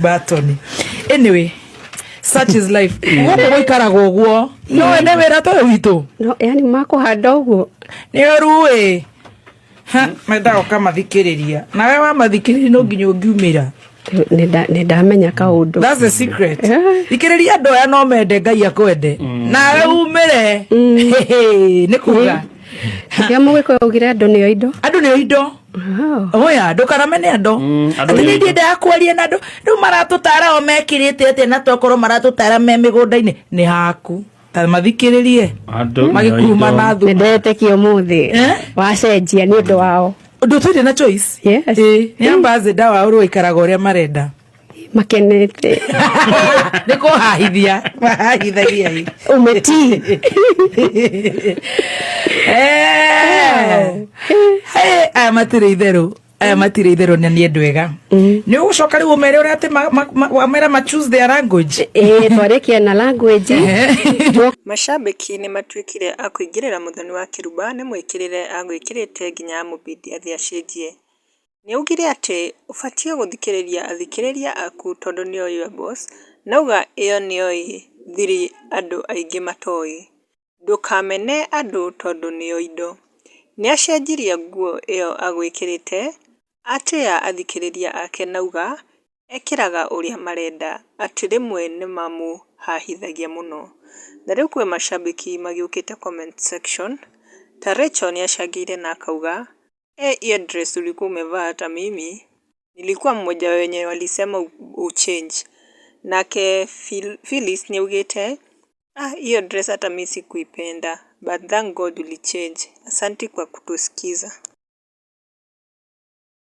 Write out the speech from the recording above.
Button. Anyway, such is life. Gũkũ gũikaragwo ũguo. No ene wĩra ta ũyũ witũ. No, yani makũhanda ũguo. Nĩ ũru ĩ. Ha, mendaga ũkamathikĩrĩria. Nawe wamathikĩrĩria no nginya ũngiumĩra. Nĩ ndamenya kaũndũ. That's the secret. Eh. Thikĩrĩria andũ aya no mende Ngai akwende. Nawe umĩre. Nĩ kuga. Rĩrĩa mũgĩkũyũ augire andũ nĩo indo. Andũ nĩo indo. Oh. Oya, ndũkaramene andũ. Andũ Atĩ nĩo niĩ indo. ndiendaga kwaria na andũ. Rĩu maratũtara o mekĩrĩte atĩa na tokorwo maratũtara me mĩgũnda-inĩ. Nĩ haku. Ta mathikĩrĩrie. Andũ nĩo Magĩkuruma indo. na Nĩ thuma. ndetĩkia ũmũthĩ. Eh? Wacenjia nĩ ũndũ wao. Ndũtũire na choice. Yes. Ĩĩ, nĩ ambassador wao rĩu aikaraga ũrĩa marenda. Makenete. Nĩ kũhahithia. Mahahithagia. ĩ. Umetii. Eh. Hey, aya matirĩ itherũ aya matirĩ itherũ na nĩ andũ ega nĩ ũgũcoka rĩu ũmere ũrĩa atĩ wamera ma choose their language. Ĩĩ twarĩkia na language. Macambĩki nĩmatuĩkire a kũingĩrĩra Mũthoni wa Kĩrumba nĩ mwĩkĩrĩre agwĩkĩrĩte nginya amũbidi athiĩ acenjie. Nĩaugire atĩ ũbatiĩ gũthikĩrĩria athikĩrĩria aku tondũ nĩo your boss na auga ĩyo nĩyo thiri andũ aingĩ matoĩ. Ndũkamene andũ tondũ nĩo indo. Nĩacenjirie nguo ĩyo agwĩkĩrĩte, atĩĩa athikĩrĩria ake na auga ekĩraga ũrĩa marenda atĩ rĩmwe nĩmamũhahithagia mũno. Na rĩu kwĩ macambĩki magĩũkĩte comment section ta Rachel nĩacangĩire na akauga eh, hiyo dress ulikuwa umevaa hata mimi nilikuwa mmoja wenye walisema uchange. Nake Phyllis nĩaugĩte ah, hiyo dress hata mi sikuipenda but thank God ulichange. Asanti kwa kutusikiza.